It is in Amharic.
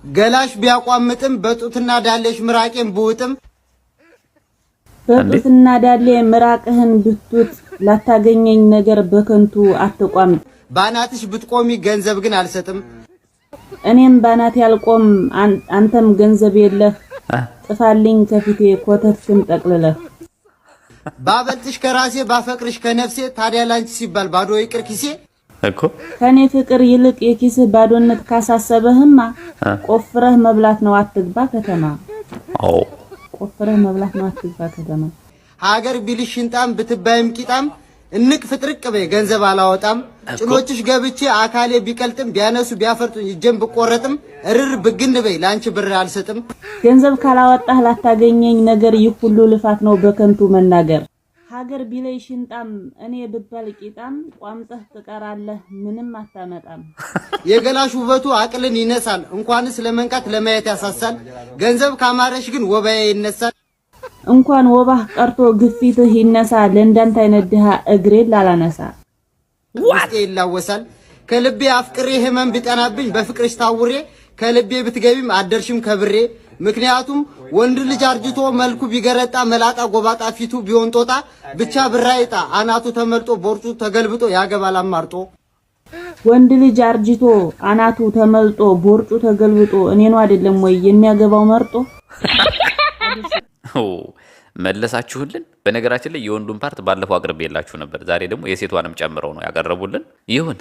ገላሽ ቢያቋምጥም በጡትና ዳሌሽ ምራቄን ብውጥም፣ በጡትና ዳሌ ምራቅህን ብትውጥ ላታገኘኝ ነገር በከንቱ አትቋምጥ። ባናትሽ ብትቆሚ ገንዘብ ግን አልሰጥም። እኔም ባናቴ አልቆም፣ አንተም ገንዘብ የለህ፣ ጥፋልኝ ከፊቴ ኮተትህን ጠቅልለህ። ባበልጥሽ ከራሴ፣ ባፈቅርሽ ከነፍሴ፣ ታዲያ ላንቺ ሲባል ባዶ ይቅር ኪሴ። እኮ። ከኔ ፍቅር ይልቅ የኪስህ ባዶነት ካሳሰበህማ ቆፍረህ መብላት ነው አትግባ ከተማ። አዎ። ቆፍረህ መብላት ነው አትግባ ከተማ። ሀገር ቢልሽ ሽንጣም ብትባይም ቂጣም እንቅ ፍጥርቅ በይ ገንዘብ አላወጣም። ጭኖችሽ ገብቼ አካሌ ቢቀልጥም፣ ቢያነሱ ቢያፈርጡኝ እጄን ብቆረጥም፣ እርር ብግን በይ ላንቺ ብር አልሰጥም። ገንዘብ ካላወጣህ ላታገኘኝ ነገር ይህ ሁሉ ልፋት ነው በከንቱ መናገር። ሀገር ቢለይ ሽንጣም እኔ ብባል ቂጣም ቋምጠህ ትቀራለህ ምንም አታመጣም። የገላሽ ውበቱ አቅልን ይነሳል፣ እንኳንስ ለመንካት ለማየት ያሳሳል። ገንዘብ ካማረሽ ግን ወባዬ ይነሳል። እንኳን ወባህ ቀርቶ ግፊትህ ይነሳ፣ ለእንዳንተ አይነት ድሃ እግሬን ላላነሳ። ውስጤ ይላወሳል። ከልቤ አፍቅሬ ህመም ቢጠናብኝ በፍቅርሽ ታውሬ ከልቤ ብትገቢም አደርሽም ከብሬ። ምክንያቱም ወንድ ልጅ አርጅቶ መልኩ ቢገረጣ፣ መላጣ ጎባጣ ፊቱ ቢሆን ጦጣ፣ ብቻ ብራይጣ አናቱ ተመልጦ ቦርጩ ተገልብጦ ያገባል አማርጦ። ወንድ ልጅ አርጅቶ አናቱ ተመልጦ ቦርጩ ተገልብጦ እኔኑ አይደለም ወይ የሚያገባው መርጦ? ኦ፣ መለሳችሁልን። በነገራችን ላይ የወንዱን part ባለፈው አቅርቤላችሁ ነበር። ዛሬ ደግሞ የሴቷንም ጨምረው ነው ያቀረቡልን። ይሁን።